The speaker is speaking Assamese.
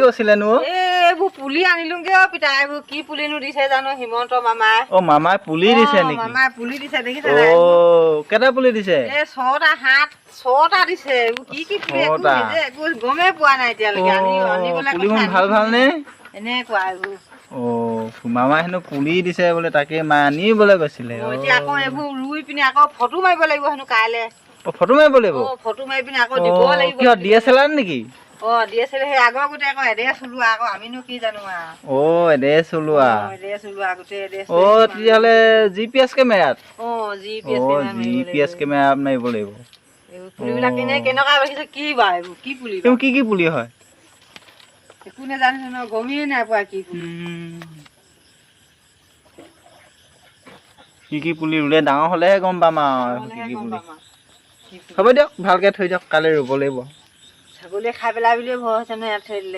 গৈছিলেনো অ'? এইবোৰ পুলি আনিলোগে অ পিতা, এইবোৰ কি পুলিনো দিছে জানো হিমন্ত মামাই। অ, মামাই পুলি দিছে অ, নেকি? মামাই পুলি দিছে, দেখিছে অ নাই এইবোৰ? কেইটা পুলি দিছে? এই ছটা, সাত, ছটা দিছে। এইবোৰ কি কি পুলি একো ছটা। নিজে একো গমেই পোৱা নাই এতিয়ালৈকে। অ, আনিবলৈ পুলিবোৰ কৈছে, ভাল ভাল নে? এনেকুৱা এইবোৰ। অ, মামাই হেনো পুলি দিছে বোলে, তাকে মায়ে আনিবলৈ গৈছিলে। অ, এতিয়া আকৌ এইবোৰ ৰুই পিনি আকৌ ফটো মাৰিব লাগিব হেনো কাইলে। অ, ফটো মাৰিব লাগিব? অ, ফটো মাৰি পিনি আকৌ অ, দিব লাগিব। কিয়, DSLR নেকি? অ, DSLR। সেই আগৰ গোটেই আকৌ এড্ৰেছ ওলোৱা আকৌ, আমিনো কি জানো আৰু। অ, এড্ৰেছ ওলোৱা। অ, এড্ৰেছ ওলোৱা গোটেই এড্ৰেছ। অ, তেতিয়াহ'লে GPS কেমেৰাত? অ, GPS অ কেমেৰা মাৰিব GPS লাগিব। কেমেৰাত মাৰিব লাগিব। এইবোৰ পুলিবিলাক এনেই কেনেকুৱা দেখিছে, কি বাৰু এইবোৰ কি পুলি বাৰু? এইবোৰ কি কি পুলি হয়? একো নাজানিছো নহয়, গমেই নাই পোৱা কি পুলি। কি কি পুলি ৰুলে ডাঙৰ হ'লেহে গম পাম আৰু কি নহ'লেহে কি গম পুলি। পাম আৰু কি পুলি। হ'ব দিয়ক, ভালকে থৈ দিয়ক, কালি ৰুব লাগিব। ছাগলীয়ে খাই পেলাই বুলিয়ে ভয় হৈছে নহয় ইয়াত থৈ দিলে।